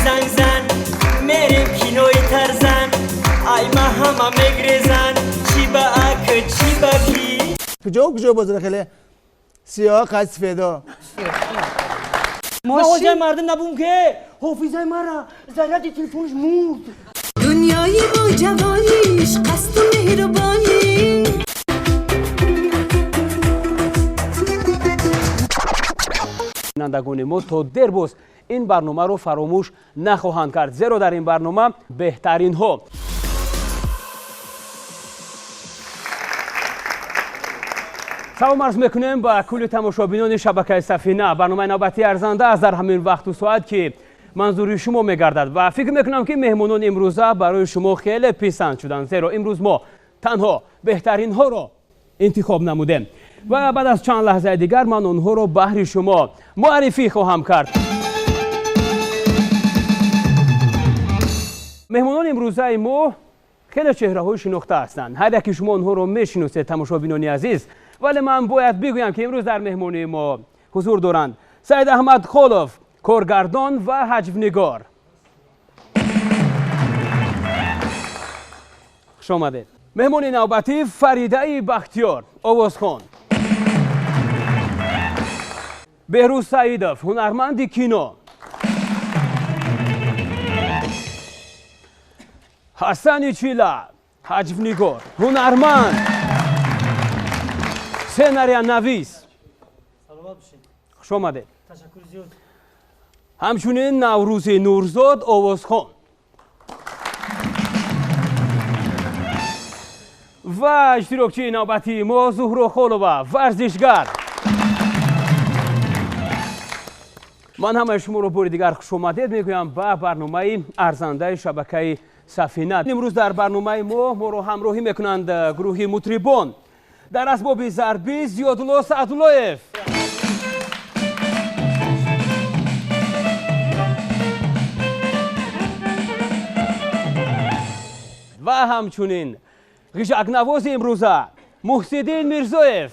Занг зан, мерем кинои Тарзан, ай ма ҳама мегрезан, чӣ ба ак, чӣ ба кӣ. Куҷо куҷо бозора хеле сиёҳ қад сифедо. Мошин мардум набум ке ҳофизаи мара заряди телефонш мурд. Дунёи бо ҷавониш қасду меҳрубонӣ. Бинандагони мо то дер боз ин барномаро фаромӯш нахоҳанд кард, зеро дар ин барнома беҳтаринҳо. Салом арз мекунем ба кулли тамошобинони шабакаи Сафина. Барномаи навбатии арзанда аст дар ҳамин вақту соат, ки манзури шумо мегардад, ва фикр мекунам, ки меҳмонони имрӯза барои шумо хеле писанд шуданд, зеро имрӯз мо танҳо беҳтаринҳоро интихоб намудем ва баъд аз чанд лаҳзаи дигар ман онҳоро баҳри шумо муаррифӣ хоҳам кард. Меҳмонони имрӯзаи мо хеле чеҳраҳои шинохта ҳастанд. Ҳар яке шумо онҳоро мешиносед, тамошобинони азиз, вале ман бояд бигӯям, ки имрӯз дар меҳмонии мо ҳузур доранд Саид Аҳмад Холов, коргардон ва ҳаҷвнигор. Хуш омадед. Меҳмони навбатӣ Фаридаи Бахтиёр, овозхон. Беҳрӯз Саидов, ҳунарманди кино. Ҳасани Чила, ҳаҷвнигор, ҳунарманд, сценариянавис. Хуш омадед. Ҳамчунин Наврӯзи Нурзод, овозхон. Ва иштирокчии навбатии мо Зуҳро Холова, варзишгар. Ман ҳамаи шуморо бори дигар хушомадед мегӯям ба барномаи арзандаи шабакаи Сафина. Имрӯз дар барномаи мо моро ҳамроҳӣ мекунанд гурӯҳи мутрибон. Дар асбоби зарбӣ Зиёдулло Саъдуллоев. Ва ҳамчунин ғижакнавози имрӯза Муҳсиддин Мирзоев.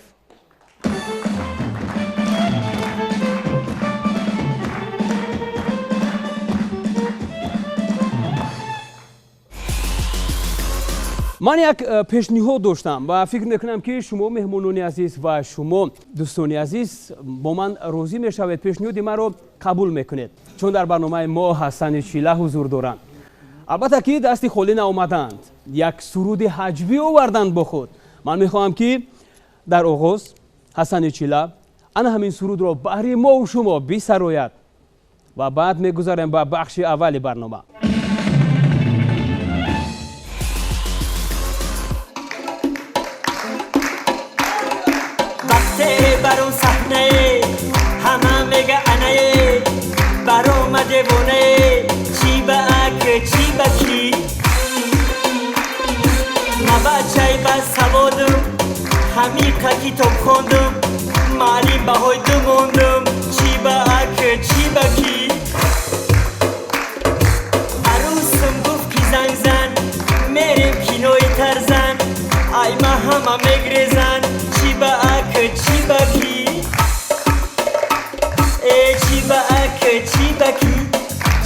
Ман як пешниҳод доштам ва фикр мекунам, ки шумо, меҳмонони азиз, ва шумо, дӯстони азиз, бо ман розӣ мешавед, пешниҳоди маро қабул мекунед, чун дар барномаи мо Ҳасани Чила ҳузур доранд. Албатта ки дасти холӣ наомаданд, як суруди ҳаҷвӣ оварданд бо худ. Ман мехоҳам, ки дар оғоз Ҳасани Чила ана ҳамин сурудро баҳри мову шумо бисарояд ва баъд мегузарем ба бахши аввали барнома. Вақте барон саҳнае, ҳама мега анае, барома девонае, чӣ ба ак, чӣ ба кӣ. Ма бачаи ба саводум, ҳамиқа китоб хондум, маълим баҳои ду мондум, чӣ ба ак, чӣ ба кӣ. Арӯсам гуфт, ки занг зан, мерем кинои Тарзан, ай ма ҳама мегрезан, чӣ ба ак, чӣ ба кӣ. Э, чӣ ба ак, чӣ ба кӣ,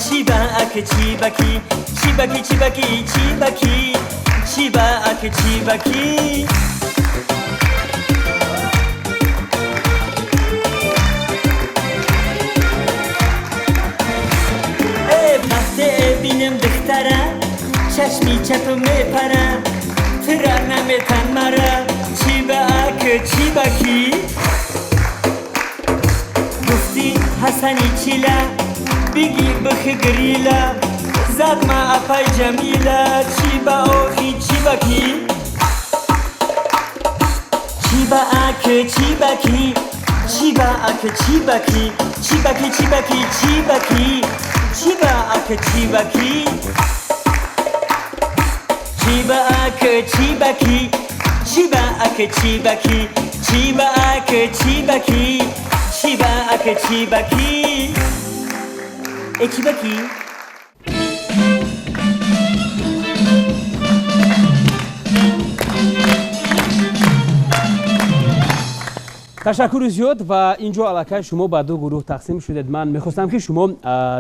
чӣ ба ак, чӣ ба кӣ, чӣ ба кӣ, чӣ ба кӣ, чӣ ба кӣ, чӣ ба ак, чӣ ба кӣ. Э, вақте бинем духтара, чашми чапам мепара, тира наметан мара, чӣ ба ак, чӣ ба кӣ. Гуфти Ҳасани Чила, бигир бихи гирила, зад ма апай Ҷамила, чӣ ба охи, чӣ ба кӣ. Чӣ ба ак, чӣ ба кӣ, чӣ ба ак, чӣ ба кӣ, чӣ ба кӣ, чӣ ба кӣ, чӣ ба кӣ, чӣ ба ак, чӣ ба кӣ. Чӣ ба ак, чӣ ба кӣ, чӣ ба ак, чӣ ба кӣ, чӣ ба ак, чӣ ба кӣ, чӣ ба ак, чӣ ба кӣ. Э, чӣ ба кӣ. Ташаккури зиёд ва инҷо аллакай шумо ба ду гурӯҳ тақсим шудед. Ман мехостам ки шумо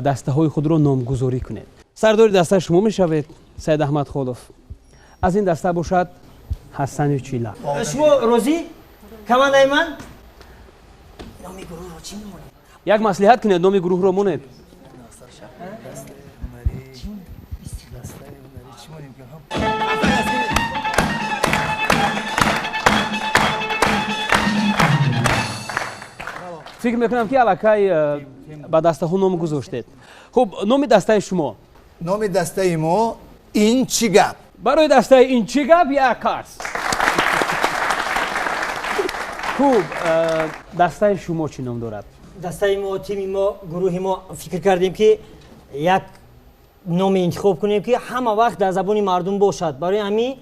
дастаҳои худро номгузорӣ кунед. Сардори даста шумо мешавед, Саид Аҳмад Холов. Аз ин даста бошад Ҳасани Чила. Шумо розӣ? Командаи ман? Номи гурӯҳро чӣ мемонед? Як маслиҳат кунед, номи гурӯҳро монед. Фикр мекунам ки аллакай ба дастаҳо ном гузоштед. Хуб, номи дастаи шумо? Номи дастаи мо ин чӣ гап? Барои дастаи ин чӣ гап як карс. Хуб, дастаи шумо чӣ ном дорад? Дастаи мо, тими мо, гурӯҳи мо фикр кардем ки як номе интихоб кунем ки ҳама вақт дар забони мардум бошад. Барои ҳамин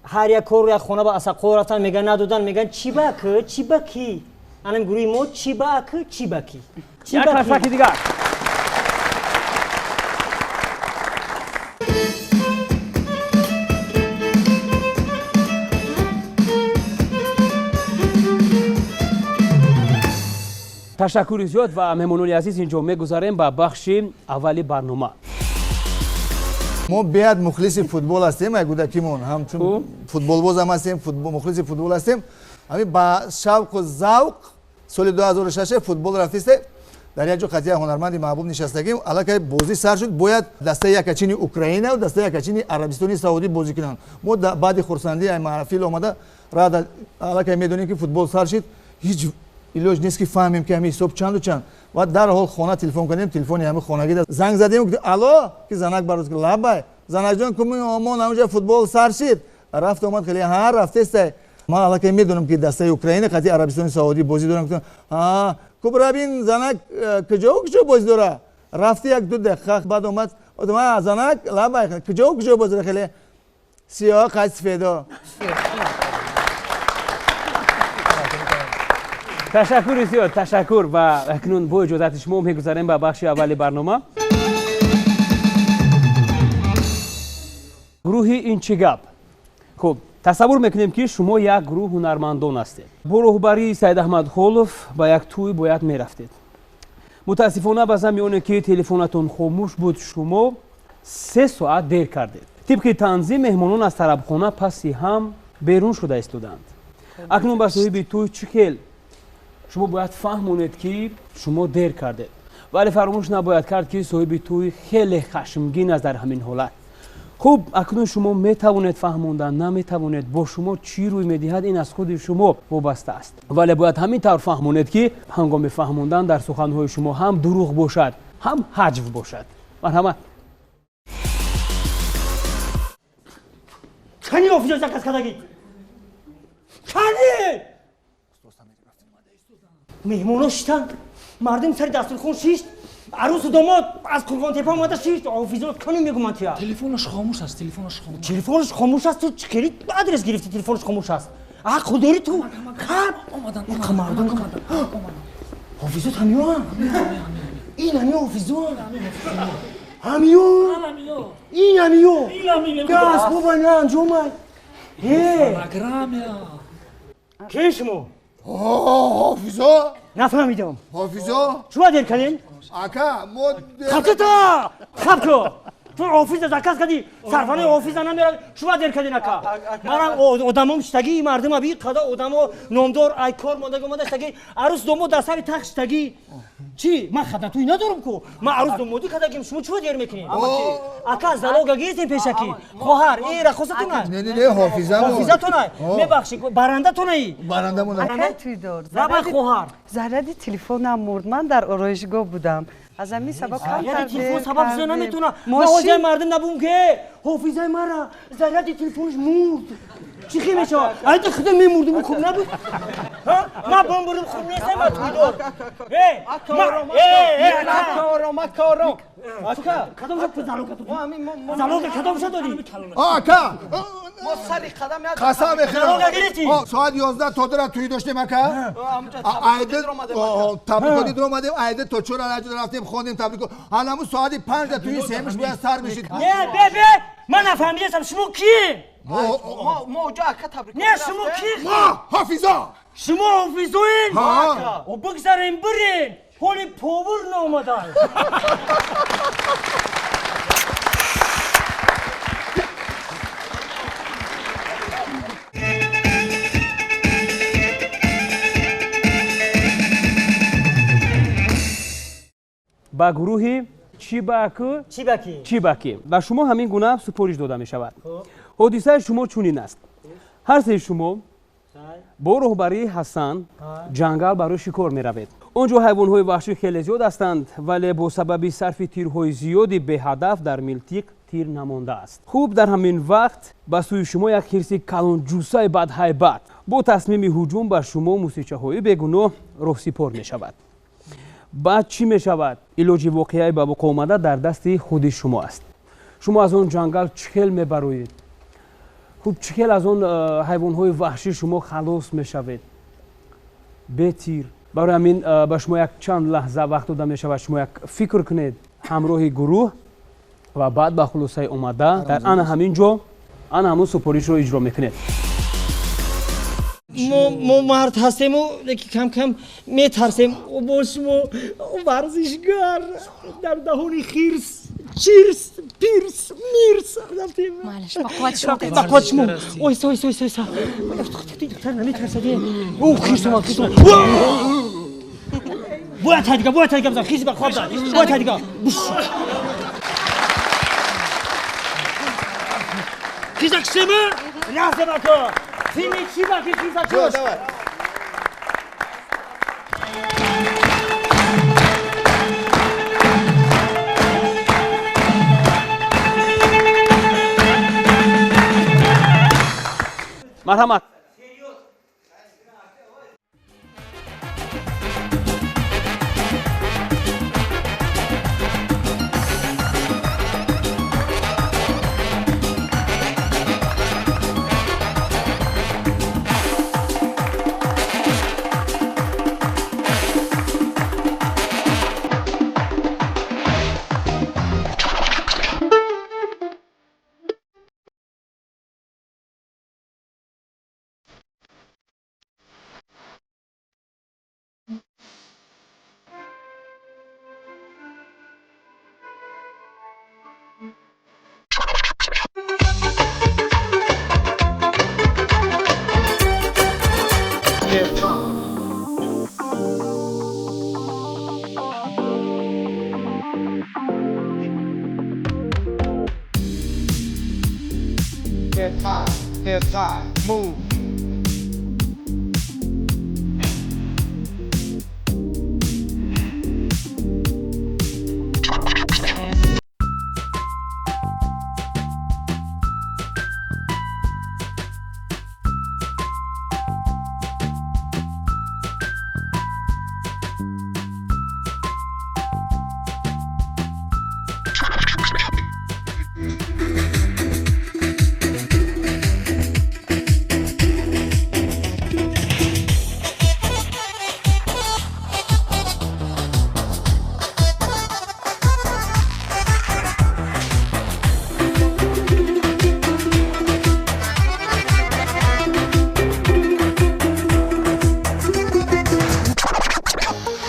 ҳар як кору як хона ба асаққор рафтан, мегӯянд надодан, мегӯянд чӣ ба к, чӣ ба кӣ. Анам гурӯҳи мо чӣ ба к, чӣ ба кӣ. Як қарсаки дигар. Ташаккури зиёд ва меҳмонони азиз, инҷо мегузарем ба бахши аввали барнома. Мо беҳад мухлиси футбол ҳастем, ай кӯдакимон ҳамчун футболбозам ҳастем, мухлиси футбол ҳастем. Ҳамин ба шавқу завқ соли 2006 футбол рафтисте, дар як ҷо қатъия ҳунарманди маҳбуб нишастагим, аллакай бозӣ сар шуд, бояд дастаи якачини Украина ва дастаи якачини Арабистони Саудӣ бозӣ кунанд. Мо баъди хурсандӣ ай маҳфил омада рада аллакай медонем ки футбол сар шуд, ҳеҷ илоҷ нест ки фаҳмем ки ҳамин ҳисоб чанду чанд. Ва дарҳол хона телефон кардем, телефони ҳамин хонагида занг задем, алло, ки занак бароз, лабай занакҷон, кумин омон ҳамонҷа футбол сар шид. Рафт омад, хеле ҳа рафтестай. Ман аллакай медонам ки дастаи Украина қатъи Арабистони Саудӣ бозӣ дорам. Ҳа кубра бин занак куҷо куҷо бозӣ дора. Рафти як ду дақиқа баъд омад, занак лабай куҷо куҷо бозӣ дора, хеле сиёҳ қайд сифедо. Ташаккури зиёд, ташаккур. Ва акнун бо иҷозати шумо мегузарем ба бахши аввали барнома. Гурӯҳи ин чӣ гап? Хуб, тасаввур мекунем ки шумо як гурӯҳ ҳунармандон ҳастед. Бо роҳбарии Саид Аҳмад Холов ба як тӯй бояд мерафтед. Мутаассифона ба замми оне ки телефонатон хомӯш буд, шумо 3 соат дер кардед. Тибқи танзим меҳмонон аз тарабхона паси ҳам берун шуда истоданд. Акнун ба соҳиби тӯй чӣ хел? Шумо бояд фаҳмонед ки шумо дер кардед. Вале фаромӯш набояд кард ки соҳиби тӯй хеле хашмгин аст дар ҳамин ҳолат. Хуб, акнун шумо метавонед фаҳмондан, наметавонед, бо шумо чӣ рӯй медиҳад, ин аз худи шумо вобаста аст. Вале бояд ҳамин тавр фаҳмонед ки ҳангоми фаҳмондан дар суханҳои шумо ҳам дурӯғ бошад, ҳам ҳаҷв бошад. Марҳамат. Кани офиҷо заказ кардагид? Кани! Меҳмоно шитанд, мардум сари дастурхон шишт, арӯсу домод аз Қурғонтепа омада шишт, офизо кани мегуман тия? Телефонаш хомӯш аст, телефонаш хомӯш. Телефонаш хомӯш аст, ту чӣ хели адрес гирифтӣ, телефонаш хомӯш аст? Ақл дорӣ ту? Хаб! Омадан, мардум. Офизот ҳамиён? Ин ҳамиё офизон? Ҳамиё? Ин ҳамиё? Газ бобай на анҷомай. Фонограммя. Ки шумо? Ҳофизо? Нафаҳмидам. Ҳофизо? Шумо дер кардем? Ака, мо Хабката! Хабко! Ту офиза заказ кардӣ, сарфанаи офиза намерад, шумо дер кардин ака. Манам одамом шитагӣ, мардума би қада одамо номдор ай кор мондаги омада шитагӣ, арӯс домод дар сари тахт шитагӣ. Чӣ? Ман хадатуй надорам ку. Ман арӯс домодӣ кардагим, шумо чӣ дер мекунед? Ака, залога гирифтем пешакӣ. Хоҳар, э рақосатонай? Не, не, не, ҳофизамо. Ҳофизатонай? Мебахшӣ, барандатонаи? Барандамон. Ака туйдор. Лабай хоҳар. Заряди телефонам мурд. Ман дар ороишгоҳ будам. Аз ҳамин сабаб камтар телефон сабаб шуда наметавонад. Ман ҳоҷаи мардум набудам ки ҳофизаи мара заряди телефонаш мурд. Чӣ хел мешавад? Айта худо мемурдум, хуб набуд? Ман бомбурдум, хуб нестам, ман туйдор. Ака, ором, ака, ором. Ака, кадом ша залога додӣ? Залога кадом ша додӣ? Ака! Мо сари қадам як қасам мехӯрам. Залога гирифтӣ? Соат 11 то 2 туй доштем, ака. Айда табрикоти дур омадем, айда то 4 раҷо рафтем, хондем табрико. Ҳаламу соати 5 туи семиш бояд сар мешид. Не, бе, бе! Ман нафаҳмидастам, шумо кӣ? Мо уҷо ака табрик. Не, шумо ки? Мо ҳофизо. Шумо ҳофизоин? Ҳа. О, бигзарем, бирен. Ҳоли повур наомадан. Ба гурӯҳи Чибаку Чибаки. Чибаки ба шумо ҳамин гуна супориш дода мешавад. Ҳодисаи шумо чунин аст: ҳар сеи шумо бо роҳбарии Ҳасан ҷангал барои шикор меравед. Он ҷо ҳайвонҳои ваҳшӣ хеле зиёд ҳастанд, вале бо сабаби сарфи тирҳои зиёди беҳадаф дар милтиқ тир намондааст. Хуб, дар ҳамин вақт ба сӯи шумо як хирси калонҷуссаи бадҳайбат бо тасмими ҳуҷум ба шумо мусичаҳои бегуноҳ роҳсипор мешавад. Баъд чӣ мешавад? Илоҷи воқеаи ба вуқӯъ омада дар дасти худи шумо аст. Шумо аз он ҷангал чӣ хел мебароед? Хуб, чӣ хел аз он ҳайвонҳои ваҳшӣ шумо халос мешавед бе тир? Барои ҳамин ба шумо як чанд лаҳза вақт дода мешавад, шумо як фикр кунед ҳамроҳи гурӯҳ ва баъд ба хулосаи омада дар ана ҳамин ҷо ана ҳамун супоришро иҷро мекунед. Мо мард ҳастему, лекин кам кам метарсем. Бо шумо варзишгар дар даҳони хирс, чирс, пирс, мирс рафтем. Майлаш, ба қуввати шумо. Ба қуввати шумо. Ойса, ойса, ойса, ойса. Духтар наметарсади. О, хирс омад, хирс омад. Бояд тадига, бояд тадига бизан, хирс ба хоб зад. Бояд тадига. Хирса киштема? Рафтем, ако. Тими Чибаки хирса кушт. Давай. Марҳамат. Head high, head high, move.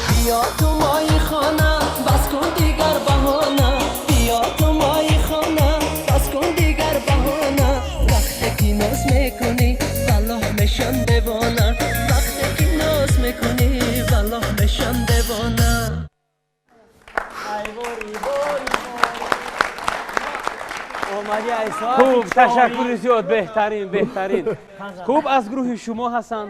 Биё ту мои хона, бас кун дигар баҳона. Биё ту мои хона, бас кун дигар баҳона. Вақте ки ноз мекунӣ, валлоҳ мешам девона. Вақте ки ноз мекунӣ, валлоҳ мешам девона. Хуб, ташаккури зиёд, беҳтарин, беҳтарин. Хуб, аз гурӯҳи шумо Ҳасан.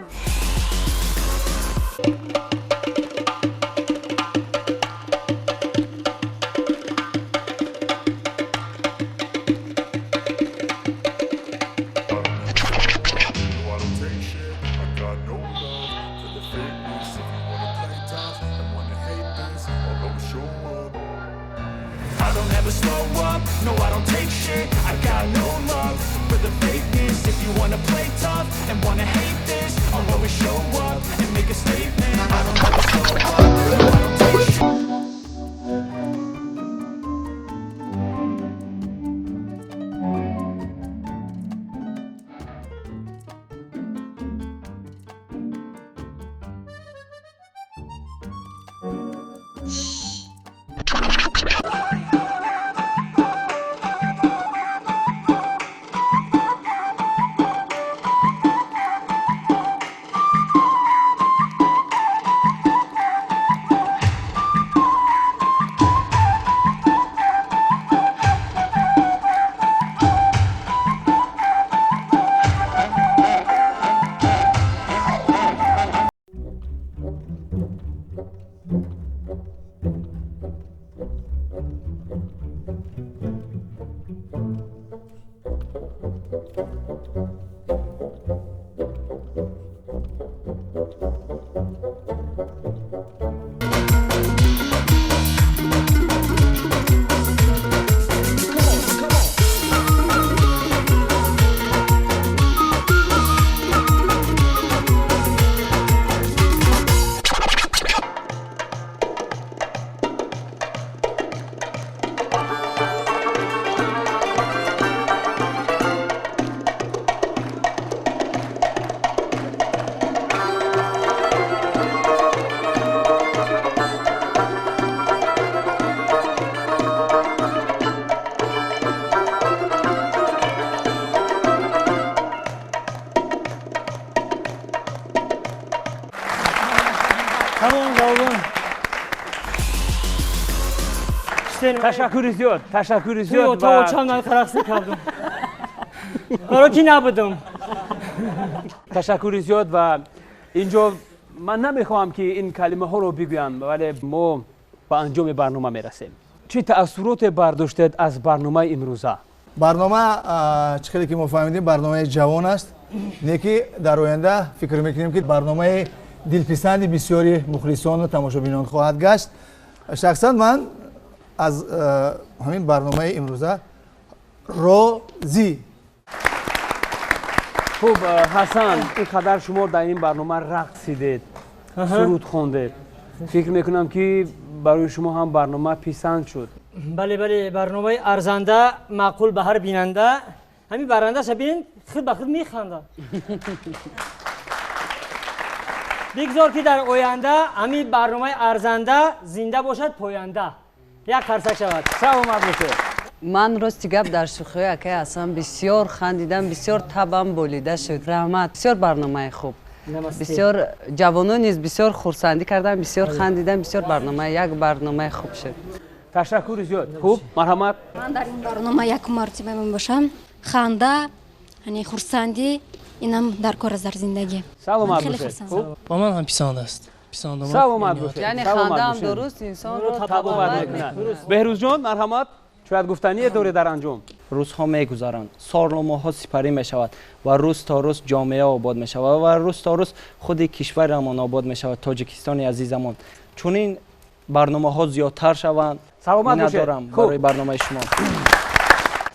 I don't take shit. I got no love for the fakeness. If you wanna play tough and wanna hate this, I'll always show up. I don't ever slow up, no I don't take shit. I got no love for the fakeness. If you wanna play tough and wanna hate this, I'll always show up and make a statement. I don't ever slow up, no I don't take shit. Ташаккури зиёд, ташаккури зиёд. То очам рақс кардам. Барои ки набудам. Ташаккури зиёд. Ва инҷо ман намехоҳам ки ин калимаҳоро бигӯям, вале мо ба анҷоми барнома мерасем. Чӣ таассуроте бардоштед аз барномаи имрӯза? Барнома чӣ хеле ки мо фаҳмидем, барномаи ҷавон аст, не ки дар оянда фикр мекунем ки барномаи дилписанди бисёри мухлисону тамошобинон хоҳад гашт. Шахсан ман аз ҳамин барномаи имрӯза розӣ. Хуб, Ҳасан, ин қадар шумо дар ин барнома рақсидед, суруд хондед, фикр мекунам ки барои шумо ҳам барнома писанд шуд. Бале, бале, барномаи арзанда, маъқул ба ҳар бинанда. Ҳамин барандаша бин, худ ба худ механда. Бигзор ки дар оянда ҳамин барномаи арзанда зинда бошад, поянда. Як қарсак шавад. Саломат бошед. Ман рости гап дар шӯхиҳои акаи Ҳасан бисёр хандидам, бисёр табам болида шуд. Раҳмат, бисёр барномаи хуб. Бисёр ҷавонон низ бисёр хурсандӣ кардам, бисёр хандидам, бисёр барнома, як барномаи хуб шуд. Ташаккури зиёд. Хуб, марҳамат. Ман дар ин барнома якум мартиба мебошам. Ханда, яъне хурсандӣ, инам дар кор аст дар зиндагӣ. Саломат бошед. Хуб, ба ман ҳам писанд аст. Саломат бошед. Яъне хандаам дуруст инсонро табобат мекунад. Беҳрӯзҷон, марҳамат, шояд гуфтание доред дар анҷом. Рӯзҳо мегузаранд, солу моҳҳо сипарӣ мешавад ва рӯз то рӯз ҷомеа обод мешавад ва рӯз то рӯз худи кишварамон обод мешавад, Тоҷикистони азизамон. Чунин барномаҳо зиёдтар шаванд. Саломат бошед. Барои барномаи шумо.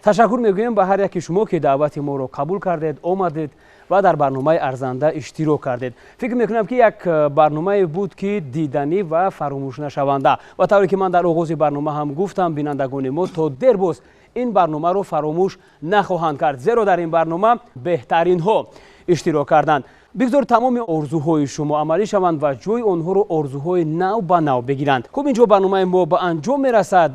Ташаккур мегӯем ба ҳар яки шумо ки даъвати моро қабул кардед, омадед ва дар барномаи арзанда иштирок кардед. Фикр мекунам ки як барномае буд ки диданӣ ва фаромӯшнашаванда. Ва тавре ки ман дар оғози барнома ҳам гуфтам, бинандагони мо то дер боз ин барномаро фаромӯш нахоҳанд кард, зеро дар ин барнома беҳтаринҳо иштирок карданд. Бигзор тамоми орзуҳои шумо амалӣ шаванд ва ҷои онҳоро орзуҳои нав ба нав бигиранд. Хуб, инҷо барномаи мо ба анҷом мерасад.